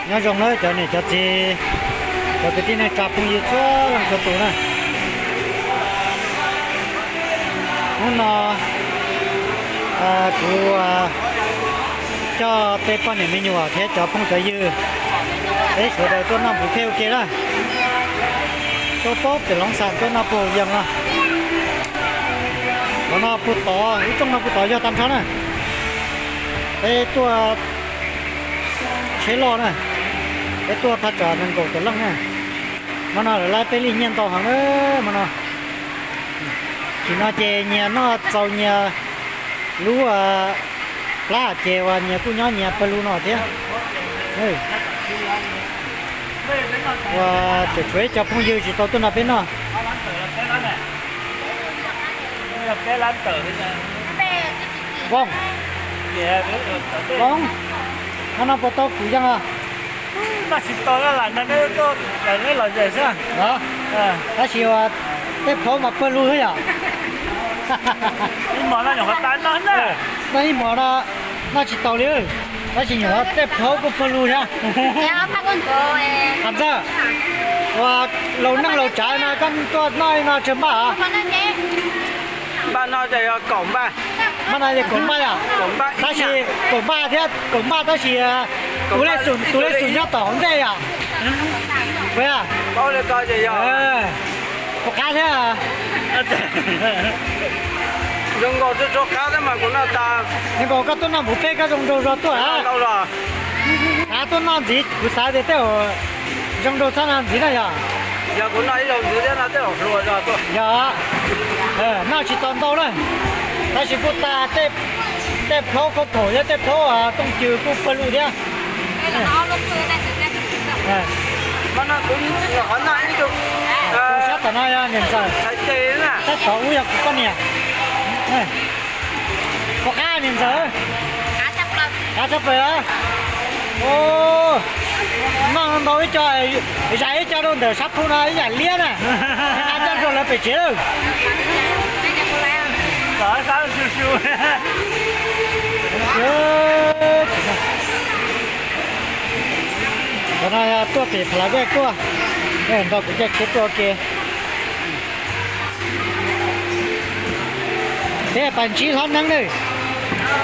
Nyob zoo na cov niam cov txiv, cov kwv tij neej tsa phooj ywg txhua leej txhua tus na. Hnub no kuv coj tej poj niam me nyuam thiab cov phooj cov ywg, peb sawv daws tuaj noj npus phej ua ke na. Tuaj paub pem Loov Xas tuaj noj puag yees no. Qhov no puag tod, ib rooj no puag tod yog tag nrho na. Peb tuaj tsheb loj na, peb tuaj thaj tsam nees nkaum tawm leej na. Hmo no lawv laib peb li nyiaj ntau heev na hmo no. Chim no ces nyias noj txaus nyias lub plab ces uas nyias kuj nyob nyias pawg lug no thiab. Uas tseem tshuav ib co phooj ywg tsis tau tuaj nrog peb noj. Voos, Voos, no no puas tau kuv yees os? Noj tsis tau, lam nrog neb los zem xwb. Tab sis uas tej plhaub mas pawg lug xwb yom. Noj ib hmos no noj tsis tau li, tab sis nyuam qhuav tej plhaub kuj pawg lug thiab. Qhov ntxawg, uas laus neej laus tsav no koj tuaj noj li no tsawg npaj os? Npaj no ces yog kaum npaj. Npaj no ces kaum npaj yom? Tab sis kaum npaj thiab kaum npaj tab sis tus lej xum, tus lej xum nyob tom hauv ntej yom? Puas yog? Puas qab thiab? Zoo nkaus tsuas qab thiab mas kuv noj tas. Zoo nkaus koj tuaj noj npus peb koj zoo nraug zog tuaj. Qab tuaj noj ntxiv kuv xav tias tej zaum zoo nraug txhob noj ntxiv na yog. Yog kuv noj ib zaug ntxiv thiab no tej zaum hluas zog tuaj. Yog, noj tsis tau ntau na, tab sis kuj tas tej plhaub khaub phaum thiab tej plhaub tooj cws kuj pawg lug thiab. Qhov no kuv nyuam qhuav noj ib tug. Sab tom no yog niam ntxawm, sab tom ub yog kuv poj niam. Puas qab niam ntxawm? Qab tshaj plaws. Noj ntau ib co, zais ib co rau ntawm sab phu no ib yam liab na. Qab coj rau lawv pem tsev lawm. Qhov no tuaj pem Phalavej tuaj, nrog kuv caij tsheb tuaj ua ke. Peb pas ntsib hlob Neeb na.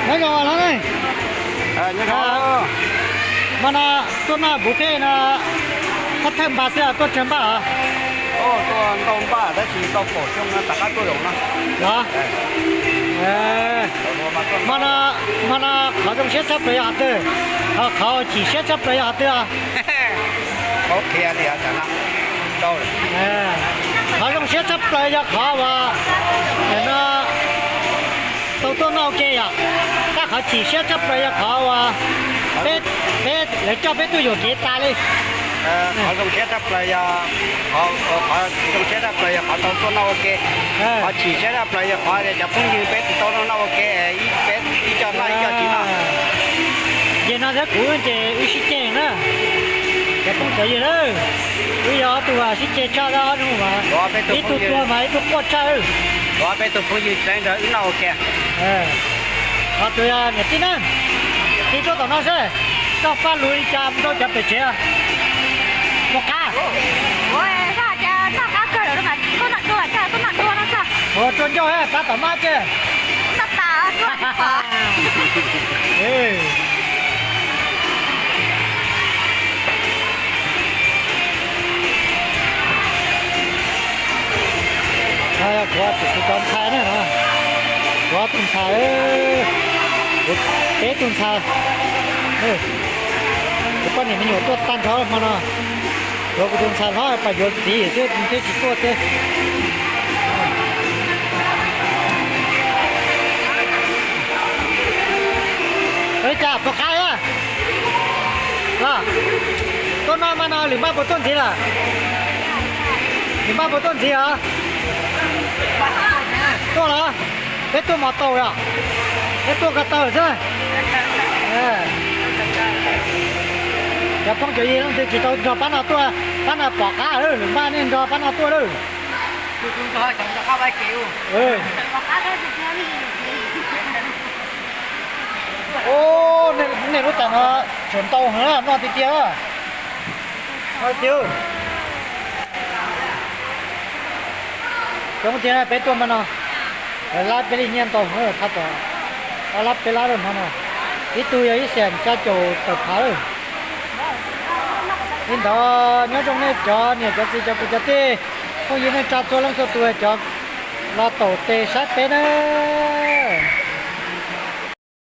Nyob zoo hlob Neeb. Hmo no tuaj noj buffet no, koj thawj npaj xwb los tuaj tsawg npaj os? Tuaj ntau npaj tab sis tau kaum xyoo no rov qab tuaj zaum no. Los, hmo no, hmo no qhov zoo siab tshaj plaws yog qhov twg? Ho qhov chim siab tshaj plaws yog qhov twg os? Qhov zoo siab tshaj plaws yog qhov uas no tau tuaj noj ua ke yom. Tab qhov chim siab tshaj plaws yog qhov uas peb, peb, lawv coj peb tuaj yuam kev tas li. Qhov zoo siab tshaj plaws yog, qhov zoo siab tshaj plaws yog qhov tau tuaj noj ua ke. Qhov chim siab tshaj plaws yog qhov cov phooj ywg peb tsis tau noj noj ua ke, peb ib co noj ib co tsis noj. Ces no thiab kuv ces wb sib ceg na, cov phooj cov ywg na, wb yog ob tug sib ceg tshaj ob nug mas, ib tug tuag mas ib tug quaj tshaj. Peb tus phooj ywg tseeb nrog wb noj ua ke. Ho tus yog niam tij na, tij tuaj tom no seb, koj faj lus li cas rau cov pem tsev? Puas qab? Noj qab kawg lawm mas tuaj noj dua, tuaj noj dua no xwb. Ua rua ncauj pab tom mab ces. Kuv tus ntxhais na, kuv tus ntxhais, peb tus ntxhais, kuv poj niam me nyuam tuaj tag nrho hmo no, yuav kuv tus ntxhais hlob pas yuav txiv xwb thiaj tsis tuaj xwb. Ua li cas puas qab? Tuaj noj mas no lwm npaj puas tuaj ntxiv lawm? Lwm npaj puas tuaj ntxiv os? Tuaj los? Peb tuaj mos taus os? Peb tuaj ko taw xwb. Cov phooj cov ywg leej twg tsis tau nrog pab no tuaj, pab no pom qab lawm, lwm npaj nej nrog pab no tuaj lawm. Nej lub tas no tseem ntau heev, noj tiag tiag. Cov tiag, peb tuaj hmo no, lab peb li nyiaj ntau, thaj tom ob lab peb lab lawm hmo no, ib tug yog ib xees xya caum tawm phav lawm. Li ntawd nyob zoo nej cov niam cov txiv cov kwv cov tij, phooj ywg neej tsa txhua leej txhua tus cov los taum tes saib peb nawb.